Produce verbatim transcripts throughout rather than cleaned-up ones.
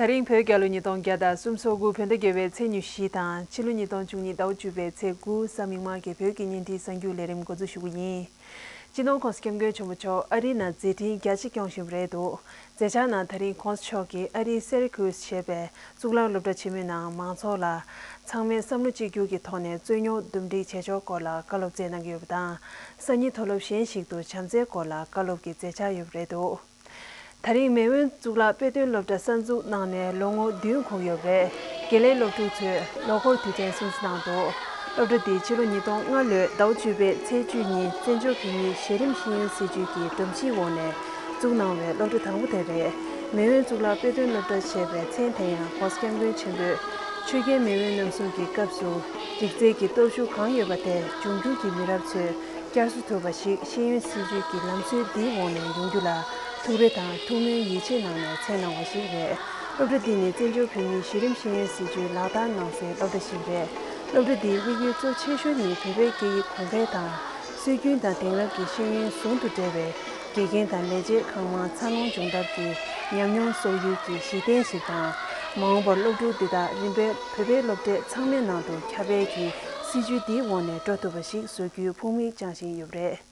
ད་རིང་བོད་རྒྱལ་ལོ་ཉིས་སྟོང་བརྒྱ་དང་སུམ་ཅུ་སོ་དགུ་བོད་ཟླ་བརྒྱད་པའི་ཚེས་ཉི་ཤུ་དང་ཕྱི་ལོ་ཉིས་སྟོང་བཅུ་གཉིས་ཟླ་བ་བཅུ་པའི་ཚེས་དགུ་གཟའ་མིག་དམར་གྱི་བོད་ཀྱི་བརྙན་འཕྲིན་གསར་འགྱུར་ལས་རིམ་འགོ་འཛུགས་ཞུ་གི་ཡིན། སྤྱི་ནོར་༸གོང་ས་༸སྐྱབས་མགོན་ཆེན་པོ་མཆོག་ཨ་རིའི་ནང་མཛད་འཕྲིན་རྒྱ་ཆེ་སྐྱོང་བཞིན་པ་རེད་འདུག་མཛད་འཆར་ནང་ད་རིང་༸གོང་ས་མཆོག་གིས་ཨ་རིའི་སེ་ར་ཀུས་ཞེས་པའི་གཙུག་ལག་སློབ་གྲྭ་ཆེན་མོའི་ནང་མང་ཚོགས་ལ་ཚང་མས་བསམ་བློ་གཅིག་གྱུར་གྱི་ཐོག་ནས་རྩོད་རྙོག་འདུམ་འགྲིག་བྱེད་ཕྱོགས་སྐོར་ལ་བཀའ་སློབ་སྩལ་གནང་གི་ཡོད་པ་དང་། སང་ཉིན་མཐོ་སློབ་གཞན་ཞིག་ཏུ་བྱམས་བརྩེའི་སྐོར་ལ་བཀའ་སློབ་ཀྱི་མཛད་འཆར་ཡོད་པ་རེད་འདུག་ད་རིང་མེས་དབོན་གཙུག་ལག་དཔེ་སྟོན་སློབ་གྲྭ་གསར་འཛུགས་གནང་ནས་ལོ་ངོ་བདུན་འཁོར་ཡོད་པ་རེད། དགེ་ལས་སློབ་ཕྲུག་ཚོས་ལོ་འཁོར་དུས་སྟོན་སྲུང་བརྩི་གནང་འདུག་སློབ་གྲྭ་འདི་ཕྱི་ལོ་ཉིས་སྟོང་ལྔ་ལོའི་ཟླ་བ་བཅུ་པའི་ཚེས་བཅུ་ཉིན་བཙན་བྱོལ་བོད་མིའི་གཞི་རིམ་ཤེས་ཡོན་སྲིད་བྱུས་ཀྱི་སྒྲོམ་གཞིའི་འོག་ནས་བཙུགས་གནང་བའི་སློབ་གྲྭ་དང་པོ་དེ་རེད། མེས་དབོན་གཙུག་ལག་དཔེ་སྟོན་སློབ་གྲྭ་ཞེས་པའི་མཚན་དེ་ཡང་༸གོང་ས་༸སྐྱབས་མགོན་ཆེན་པོས་ཆོས་རྒྱལ་མེས་དབོན་རྣམ་གསུམ་གྱི་སྐབས་སུ་རིག་རྩལ་གྱི་སྟོབས་ཤུགས་གང་ཡོད་པ་དེ་འབྱུང་འགྱུར་གྱི་མི་རབས་ཚོས་བསྐྱར་གསོ་ཐུབ་པ་ཞིག་ཤེས་ཡོན་སྲིད་བྱུས་ཀྱི་ལམ་སྲོལ་འདིའི་འོག་ནས་ཡོང་རྒྱུ་ལ་ཐུགས་རེ་དང་ཐུགས་སྨོན་ཡིད་ཆེས་གནང་ནས་མཚན་གནང་བ་ཞིག་རེད། སློབ་གྲྭ་འདི་ནི་བཙན་བྱོལ་བོད་མིའི་གཞི་རིམ་ཤེས་ཡོན་སྲིད་བྱུས་ལག་བསྟར་གནང་སའི་སློབ་གྲྭ་ཞིག་རེད། སློབ་གྲྭ་འདིའི་དམིགས་ཡུལ་གཙོ་ཆེ་ཤོས་ནི་བོད་པའི་སྐད་ཡིག་གོང་འཕེལ་དང་། སྲོལ་རྒྱུན་དང་དེང་རབས་ཀྱི་ཤེས་ཡོན་ཟུང་དུ་འབྲེལ་བའི་དགེ་རྒན་དང་ལས་བྱེད་གང་མང་འཚར་ལོངས་སྦྱོང་ཐབས་ཀྱི་ཉམས་མྱོང་གསོག་ཡུལ་གྱི་གཞི་རྟེན་ཞིག་དང་། མ་འོངས་པར་སློབ་ཕྲུག་འདི་དག་རིམ་པས་བོད་པའི་སློབ་གྲྭས་ཚང་མའི་ནང་དུ་ཁྱབ་སྤེལ་གྱི་སྲིད་བྱུས་འདིའི་འོག་ནས་འགྲོ་ཐུབ་པ་ཞིག་བཟོ་རྒྱུའི་ཕུགས་དམིགས་བཅངས་བཞིན་ཡོད་པ་རེད།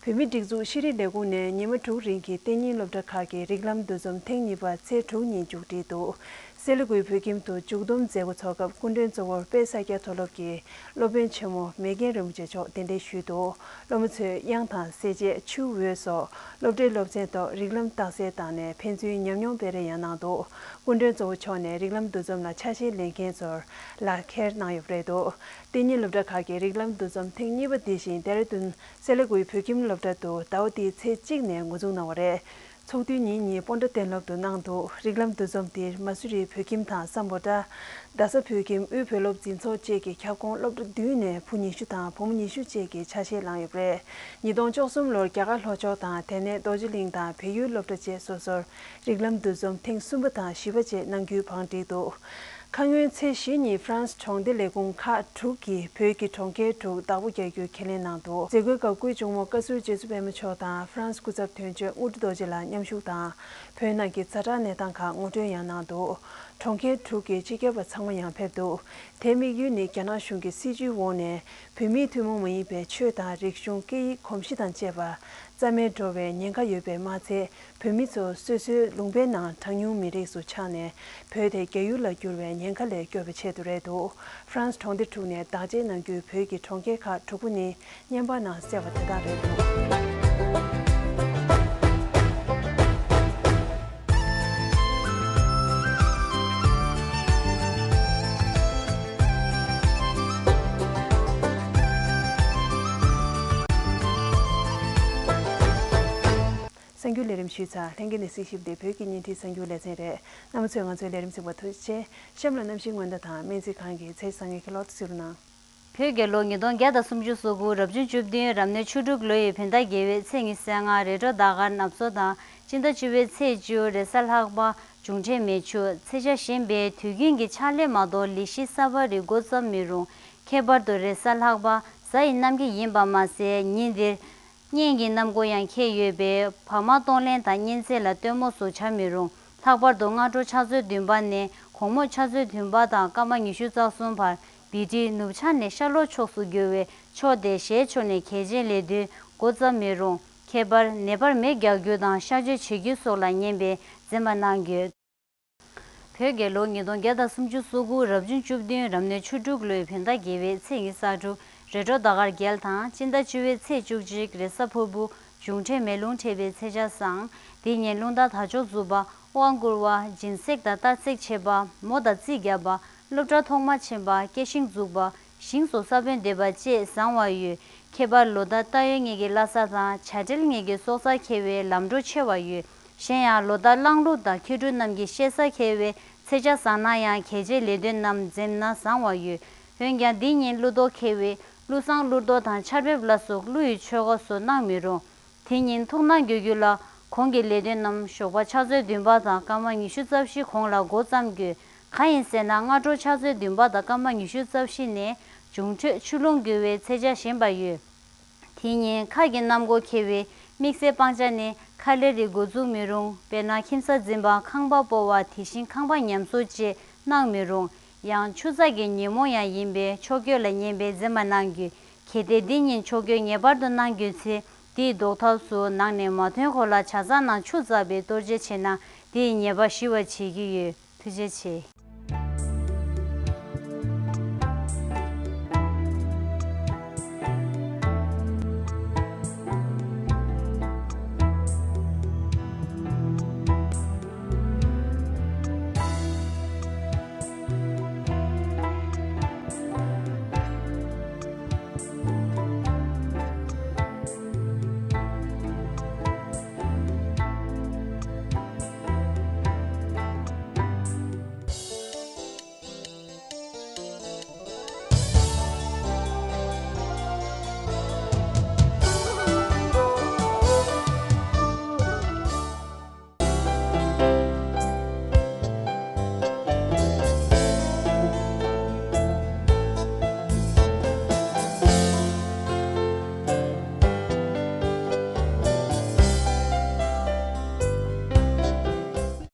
བོད་མིའི་སྒྲིག་འཛུགས་ཤེས་རིག་ལས་ཁུངས་ནས་ཉི་མ་དྲུག་རིང་གི་གཏན་ཉིན་སློབ་གྲྭ་ཁག་གི་རིགས་ལམ་འདུ་འཛོམས་ཐེངས་གཉིས་པ་ཚེས་དྲུག་ཉིན་མཇུག་སྒྲིལ་འདུག་སེ་ལ་ཀུའི་བོད་ཁྱིམ་དུ་མཇུག་བསྡོམས་མཛད་སྒོ་ཚོགས་སྐབས་སྐུ་མགྲོན་གཙོ་བོར་དཔལ་ས་སྐྱ་མཐོ་སློབ་ཀྱི་སློབ་དཔོན་ཆེན་མོ་མེས་རྒྱལ་རིན་པོ་ཆེ་མཆོག་གདན་འདྲེན་ཞུས་འདུག་སློབ་མ་ཚོས་དབྱངས་དང་གསལ་བྱེད། ཆུ་འོད་སོགས་སློབ་གྲྭའི་སློབ་ཚན་ཐོག་རིགས་ལམ་རྟགས་གསལ་བཏང་ནས་ཕན་ཚུན་ཉམས་མྱོང་སྤེལ་རེས་ཡང་གནང་འདུག་སྐུ་མགྲོན་གཙོ་བོ་མཆོག་ནས་རིགས་ལམ་འདུ་འཛོམས་ལ་ཆ་ཤས་ལེན་མཁན་ཚོར་ལག་འཁྱེར་གནང་ཡོད་པ་རེད་འདུག་གཏན་ཉིན་སློབ་གྲྭ་ཁག་གི་རིགས་ལམ་འདུ་འཛོམས་ཐེངས་གཉིས་པ་འདི་བཞིན་ལྡེ་ར་ལྡུན་སེ་ལ་ཀུའི་བོད་ཁྱིམ་སློབ་གྲྭ་དུ་ཟླ་བ་འདིའི་ཚེས་གཅིག་ནས་འགོ་འཛུགས་གནང་བ་རེད། ཚོགས་དུས་ཉིན་གཉིས་སྤོན་ཊ་གཏན་སློབ་ཏུ་གནང་འདུག་རིགས་ལམ་འདུ་འཛོམས་འདིར་མ་སུ་རི་བོད་ཁྱིམ་དང་སམ་བྷོ་ཊ། རྡ་ས་བོད་ཁྱིམ་དབུས་བོད་སློབ་འཛིན་ཚོགས་བཅས་ཀྱི་ཁྱབ་ཁོངས་སློབ་གྲྭ་བདུན་ནས་བུ་ཉི་ཤུ་དང་བུ་མོ་ཉི་ཤུ་བཅས་ཀྱིས་ཆ་ཤས་བླངས་ཡོད་པ་རེད། ཉིས་སྟོང་བཅུ་གསུམ་ལོར་རྒྱ་གར་ལྷོ་ཕྱོགས་དང་དེ་ནས་རྡོ་རྗེ་གླིང་དང་བལ་ཡུལ་སློབ་གྲྭ་བཅས་སོ་སོར་རིགས་ལམ་འདུ་འཛོམས་ཐེངས་གསུམ་པ་དང་བཞི་པ་བཅས་གནང་རྒྱུའི་བང་བསྒྲིགས་འདུག་ཁ་སྔོན་ཚེས་བཞི་ཉིན་ཧྥ་རན་སི་གྲོང་སྡེ་ལས་ཁུངས་ཁག་དྲུག་གིས་བོད་ཀྱི་གྲོང་ཁྱེར་དྲུག་བདག་པོ་རྒྱག་རྒྱུའི་ཁས་ལེན་གནང་འདུག་མཛད་སྒོའི་སྐབས་སྐུའི་གཅུང་མོ་བཀའ་ཟུར་རྗེ་བཙུན་པད་མ་མཆོག་དང་ཧྥ་རན་སི་སྐུ་ཚབ་དོན་གཅོད་དངོས་གྲུབ་རྡོ་རྗེ་ལགས་མཉམ་ཞུགས་དང་། བོད་ནང་གི་ཛ་དྲག་གནས་སྟངས་ཁག་ངོ་སྤྲོད་ཡང་གནང་འདུག་གྲོང་ཁྱེར་དྲུག་གི་སྤྱི་ཁྱབ་པ་ཚང་མ་ཡང་ཕེབས་འདུག་དེའི་དམིགས་ཡུལ་ནི་རྒྱ་ནག་གཞུང་གི་སྲིད་བྱུས་འོག་ནས་བོད་མིའི་ཐུན་མོང་མ་ཡིན་པའི་ཆོས་དང་རིག་གཞུང་། སྐད་ཡིག། གོམས་གཤིས་དང་བཅས་པ་རྩ་མེད་འགྲོ་བའི་ཉེན་ཁ་ཡོད་པས་མ་ཚད། བོད་མི་ཚོ་སོ་སོའི་ལུང་པའི་ནང་གྲངས་ཉུང་མི་རིགས་སུ་ཆགས་ནས་བོད་དེ་རྒྱ་ཡུལ་ལ་འགྱུར་བའི་ཉེན་ཁ་ལས་སྐྱོབ་པའི་ཆེད་དུ་རེད་འདུག་ཧྥ་རན་སི་གྲོང་སྡེ་དྲུག་ནས་བདག་གཅེས་གནང་རྒྱུའི་བོད་ཀྱི་གྲོང་ཁྱེར་ཁག་དྲུག་པོ་ནི་བརྙན་པར་ནང་གསལ་བ་དེ་དག་རེད་འདུག་གསར་འགྱུར་ལས་རིམ་ཞུས་ཚར། ལྷན་རྒྱས་ནས་གཟིགས་ཞིབ་འདི་བོད་ཀྱི་བརྙན་འཕྲིན་གསར་འགྱུར་ལེ་ཚན་རེད། རྣམ་པ་ཚོས་ང་ཚོའི་ལས་རིམ་གཟིགས་པར་ཐུགས་རྗེ་ཆེ། གཤམ་ལ་གནམ་གཤིས་སྔོན་བརྡ་དང་སྨན་རྩིས་ཁང་གི་ཚེས་གསར་ངན་གྱི་གློག་བརྡ་གཟིགས་རོགས་གནང་། བོད་རྒྱལ་ལོ་ཉིས་སྟོང་བརྒྱ་དང་སུམ་ཅུ་སོ་དགུ་རབ་བྱུང་བཅུ་བདུན་རབ་གནས་ཆུ་འབྲུག་ལོ་ཡི་བོད་ཟླ་བརྒྱད་པའི་ཚེས་ཉི་ཤུ་རྩ་ལྔ་རེས་གྲོལ་ཟླ་སྐར་ནབ་མཚོ་དང་། སྤྱི་ཟླ་བཅུ་པའི་ཚེས་བཅུ་རེས་གཟའ་ལྷག་པ། འབྱུང་འཕྲོད་མེ་ཆུ། ཚེས་ཆ་གཞན་པའི་དུས་རྒྱུན་གྱི་ཕྱག་ལས་མ་གཏོགས་ལས་གཞི་གསར་པ་རེ་འགོ་བརྩམ་མི་རུང་། ཁྱད་པར་དུ་རེས་གཟའ་ལྷག་པ་གཟའ་ཡི་གནམ་དཀྱིལ་ཡིན་པ་མ་ཟད། ཉིན་འདིར་གཉན་གྱི་གནམ་སྒོ་ཡང་ཁེལ་ཡོད་པས། བག་མ་གཏོང་ལེན་དང་གཉན་ཚད་ལ་སྟོན་མོ་སོགས་བྱ་མི་རུང་། ལྷག་པར་དུ་སྔ་དྲོ་ཕྱག་ཚོད་བདུན་པ་ནས་དགོང་མོ་ཕྱག་ཚོད་བདུན་པ་དང་སྐར་མ་ཉི་ཤུ་རྩ་གསུམ་བར་བི་ཏི་ནུབ་བྱང་ནས་ཤར་ལྷོ་ཕྱོགས་སུ་རྒྱུ་བའི་ཕྱོགས་དེ་ཞེད་ཕྱོགས་ནས་གལ་ཆེའི་ལས་དོན་འགོ་བརྩམ་མི་རུང་། ཁྱད་པར་ནད་པར་མེ་རྒྱག་རྒྱུ་དང་གཤག་བཅོས་བྱེད་རྒྱུ་སོགས་ལ་ཉན་པའི་འཛེམ་པ་གནང་དགོས། བོད་རྒྱལ་ལོ་ཉིས་སྟོང་བརྒྱ་དང་སུམ་ཅུ་སོ་དགུ་རབ་བྱུང་བཅུ་བདུན་རབ་གནས་ཆུ་འབྲུག་ལོའི་བོད་ཟླ་བརྒྱད་པའི་ཚེས་ཉི་ཤུ་རྩ་དྲུག་རེས་གྲོལ་ཟླ་སྐར་རྒྱལ་དང་། སྤྱི་ཟླ་བཅུ་པའི་ཚེས་བཅུ་གཅིག་རེས་གཟའ་ཕུར་བུ། འབྱུང་འཕྲོད་མེ་རླུང་འཕྲད་པའི་ཚེས་ཆ་བཟང་། དེ་ཉིན་རླུང་རྟ་དར་ལྕོག་འཛུགས་པ། དབང་བསྐུར་བ། སྦྱིན་སྲེག་དང་རྟ་རྩེག་མཆོད་པ། མོ་དང་རྩིས་བརྒྱབ་པ། སློབ་གྲྭ་ཐོག་མ་ཕྱིན་པ། སྐྱེ་ཤིང་འཛུགས་པ། ཞིང་སོགས་ས་བོན་འདེབས་པ་བཅས་བཟང་བ་ཡོད། ཁྱད་པར་ལོ་ཟླ་རྟ་ཡོས་ཉིད་ཀྱི་བླ་གཟའ་དང་བྱ་སྤྲེལ་ཉིད་ཀྱི་སྲོག་གཟའ་འཁེལ་བའི་ལམ་འགྲོ་ཆེ་བ་ཡོད། གཞན་ཡང་ལོ་ཟླ་གླང་ལུག་དང་མཁལ་འབྲུག་རྣམས་ཀྱི་གཤེད་གཟའ་འཁེལ་བའི་ཚེས་ཆ་བཟང་ན་ཡང་གལ་ཆེའི་ལས་དོན་རྣམས་འཛེམ་ན་བཟང་བ་ཡོད། འོན་ཀྱང་འདི་ཉིན་ཀླུ་གཏོར་འཁེལ་བས་ཀླུ་བསང་ཀླུ་གཏོར་དང་ཆར་འབེབས་ལ་སོགས་ཀླུ་ཡི་ཆོས་འཁོར་སོགས་གནང་མི་རུང་། དེ་ཉིན་ཐུགས་སྣང་དགོས་རྒྱུ་ལ། གོང་གི་ལས་དོན་རྣམས་ཞོགས་པ་ཕྱག་ཚོད་བདུན་པ་དང་སྐར་མ་ཉི་ཤུ་རྩ་བཞི་གོང་ལ་འགོ་བརྩམ་དགོས། གང་ཡིན་ཟེར་ན། སྔ་དྲོ་ཕྱག་ཚོད་བདུན་པ་དང་སྐར་མ་ཉི་ཤུ་རྩ་བཞི་ནས་འབྱུང་འཕྲོད་ཆུ་རླུང་རྒྱུ་བའི་ཚེས་ཆ་ཞན་པ་ཡོད། དེ་ཉིན་མཁར་གྱི་གནམ་སྒོ་ཁེལ་བས་ དམིགས་བསལ་སྤང་བྱ་ནི་ཁ་ལེ་རི་འགོ་འཛུགས་མི་རུང་། དཔེར་ན་ཁྱིམ་གསར་འཛིན་པ་ཁང་པ་སྤོ་བ་དེ་བཞིན་ཁང་པ་ཉམས་གསོ་བཅས་གནང་མི་རུང་། ཡང་ཆུ་རྩ་གི་ཉིན་མོ་ཡང་ཡིན་པས་ཕྱོགས་སྐྱོད་ལ་ཉན་པའི་འཛེམ་མ་གནང་རྒྱུ། གལ་ཏེ་འདི་ཉིན་ཕྱོགས་སྐྱོད་ངེས་པར་དུ་གནང་དགོས་ཚེ་དེའི་ཟློག་ཐབས་སུ་ནང་ནས་མ་ཐོན་གོང་ལ་ཇ་ཚགས་ནང་ཆུ་བཙགས་པའི་གཏོར་བཅོས་བྱས་ན་དེའི་ཉེས་པ་ཞི་བར་བྱེད་ཀྱི་ཡོད། ཐུགས་རྗེ་ཆེ།